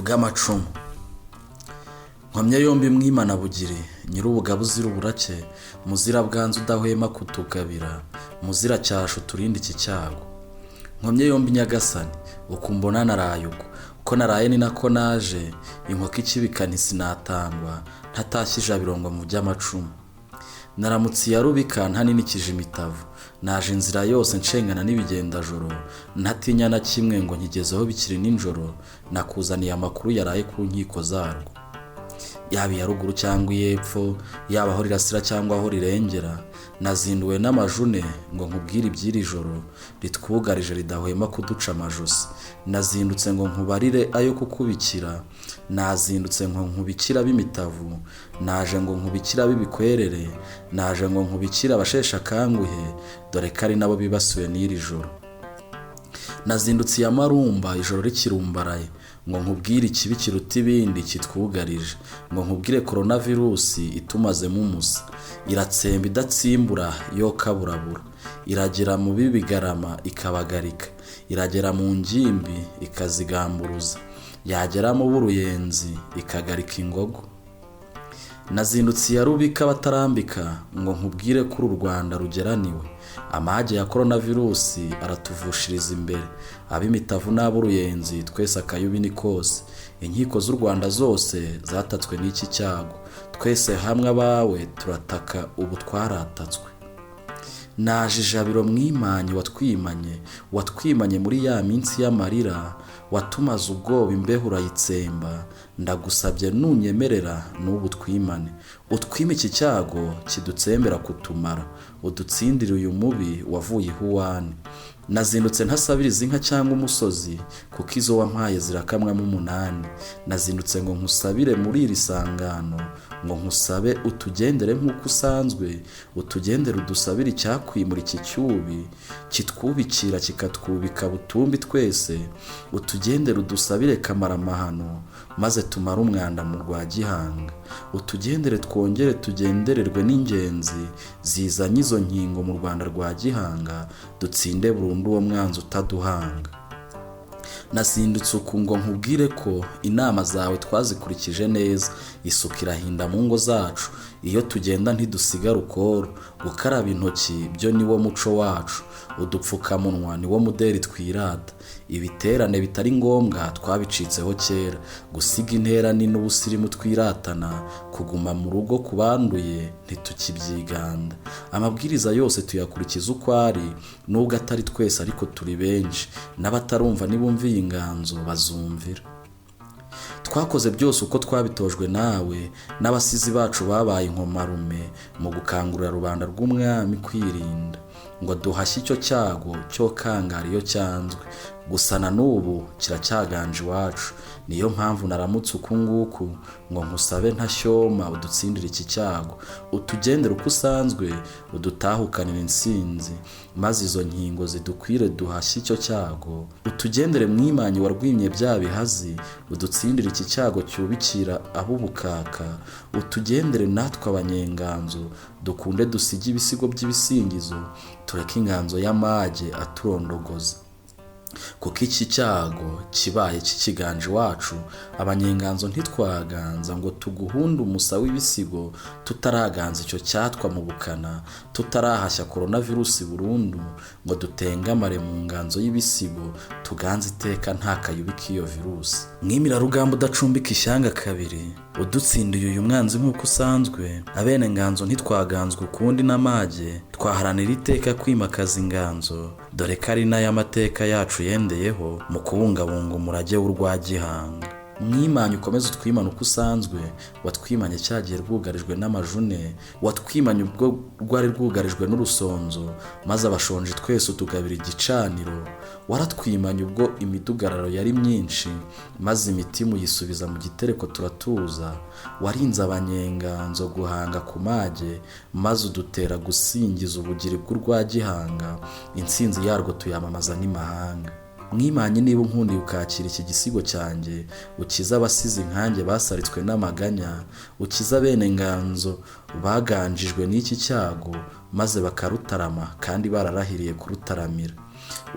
Mvuge amacumu nkomye yombi Mwimana Bugiri, nyir'ubugabo uzira uburake, muzira-bwanza udahwema kutugabira, muzira-cyasha uturinde iki cyago. Nkomye yombi Nyagasani, uku mbona naraye uko, uko naraye ni nako naje, inkoko ikibika ntisinatangwa, ntatashye ijabiro ngo mvuge amacumu. Naramutse iya rubika ntaninikije imitavu, naje inzira yose nshengana n'ibigendajoro, ntatinya na kimwe ngo nkigezeho bikiri nijoro, nakuzaniye amakuru yaraye ku nkiko zarwo. Yaba iya ruguru cyangwa iy'epfo, yaba aho rirasira cyangwa aho rirengera, nazinduwe n'amajune ngo nkubwire iby'iri joro ritwugarije ridahwema kuduca amajosi. Nazindutse ngo nkubarire ayo kukubikira, nazindutse ngo nkubikire ab'imitavu, naje ngo nkubikire ab'ibikwerere, naje ngo nkubikire abasheshe akanguhe, dore ko ari nabo bibasiwe n'iri joro. Nazindutse iya marumba ijoro rikirumbaraye, ngo nkubwire ikibi kiruta ibindi kitwugarije, ngo nkubwire korona virusi itumazemo umusa, iratsemba idatsimbura yo kaburabura, iragera mu b'ibigarama ikabagarika, iragera mu ngimbi ikazigamburuza, yagera mu b'uruyenzi ikagarika ingogo. Nazindutse iya rubika batarambika ngo nkubwire ko uru Rwanda rugeraniwe, amage ya korona virusi aratuvushiriza imbere, ab'imitavu n'ab'uruyenzi twese akayubi ni kose, inkiko z'u Rwanda zose zatatswe n'iki cyago, twese hamwe abawe turataka ubu twaratatswe. Naje ijabiro Mwimanyi watwimanye, watwimanye muri ya minsi y'amarira, watumaze ubwoba imbeho urayitsemba, ndagusabye nunyemerera n'ubu twimane, utwime iki cyago kidutsembera kutumara, udutsindire uyu mubi wavuye ihuwane. Nazindutse ntasabiriza inka cyangwa umusozi, kuko izo wampaye zirakamwamo umunani. Nazindutse ngo nkusabire muri iri sangano, ngo nkusabe utugendere nk'uko usanzwe, utugendere udusabire icyakwimura iki cyubi, kitwubikira kikatwubika butumbi twese, utugendere udusabire kamaramahano, maze tumare umwanda mu rwa Gihanga. Utugendere twongere tugendererwe n'ingenzi zizanye izo nkingo mu Rwanda rwa Gihanga, dutsinde burundu uwo mwanzi utaduhanga. Nazindutse uku ngo nkubwire ko inama zawe twazikurikije neza, isuku irahinda mu ngo zacu, iyo tugenda ntidusiga rukoro, gukaraba intoki byo ni wo muco wacu, udupfukamunwa ni wo muderi twirata, ibiterane bitari ngombwa twabicitseho kera, gusiga intera ni n'ubusirimu twiratana, kuguma mu rugo ku banduye ntitukibyiganda. Amabwiriza yose tuyakurikiza uko ari, nubwo atari twese ariko turi benshi, n'abatarumva nibumva iyi nganzo bazumvira. Twakoze byose uko twabitojwe nawe, n'abasizi bacu babaye inkomarume mu gukangurira rubanda rw'umwami kwirinda, ngo duhashye icyo cyago cyo kangara iyo cyanzwe. Gusa na n'ubu kiracyaganje iwacu, niyo mpamvu naramutse uku nguku ngo nkusabe ntashyoma udutsindire iki cyago, utugendere uko usanzwe, udutahukanire intsinzi, maze izo nkingo zidukwire duhashye icyo cyago. Utugendere Mwimanyi warwimye bya bihazi, udutsindire iki cyago cyubikira ab'ubukaka, utugendere natwe abanyenganzo, dukunde dusige ibisigo by'ibisingizo, tureke inganzo y'amage aturondogoza. Kuko iki cyago kibaye kikiganje iwacu, abanyenganzo ntitwaganza ngo tuguhunde umusa w'ibisigo, tutaraganza icyo cyatwa mu bukana, tutarahashya korona virusi burundu, ngo dutengamare mu nganzo y'ibisigo, tuganze iteka nta kayubi k'iyo virusi. Mwimirarugamba udacumbika ishyanga kabiri, udutsindiye uyu mwanzi nk'uko usanzwe, abene nganzo ntitwaganzwa ukundi n'amage, twaharanira iteka kwimakaza inganzo, dore ko ari nayo amateka yacu yendeyeho mu kubungabunga umurage w'urwa Gihanga. Mwimanye ukomeze utwimane uko usanzwe, watwimanye cya gihe rwugarijwe n'amajune, watwimanye ubwo rwari rwugarijwe n'urusonzo, maze abashonji twese utugabira igicaniro, waratwimanye ubwo imidugararo yari myinshi, maze imitima uyisubiza mu gitereko turatuza, warinze abanyenganzo guhanga ku mage, maze udutera gusingiza ubugiri bw'urwa Gihanga, intsinzi yarwo tuyamamaza n'imahanga. Mwimanye niba unkundiye ukakira iki gisigo cyanjye, ukize abasizi nkanjye basaritswe n'amaganya, ukize abene nganzo baganjijwe n'iki cyago, maze bakarutarama kandi bararahiriye kurutaramira.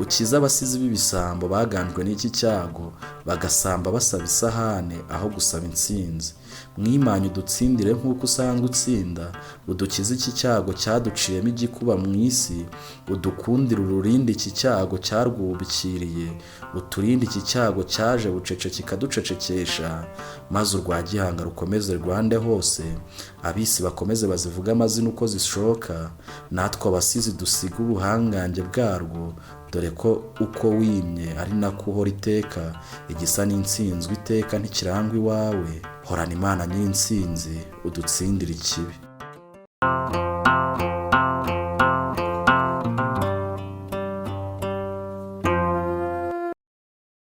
Ukize abasizi b'ibisambo baganjwe n'iki cyago, bagasamba basaba isahane aho gusaba intsinzi. Mwimanye udutsindire nk'uko usanzwe utsinda, udukize iki cyago cyaduciyemo igikuba mu isi, udukundire ururinde iki cyago cyarwubikiriye, uturinde iki cyago cyaje bucece kikaducecekesha, maze urwa Gihanga rukomeze rwande hose, ab'isi bakomeze bazivuge amazina uko zishoka, natwe abasizi dusige ubuhangange bwarwo, dore ko uko wimye ari nako uhora iteka, igisa n'intsinzwi iteka ntikirangwa iwawe. Horana Imana nyir'intsinzi, udutsindire ikibi.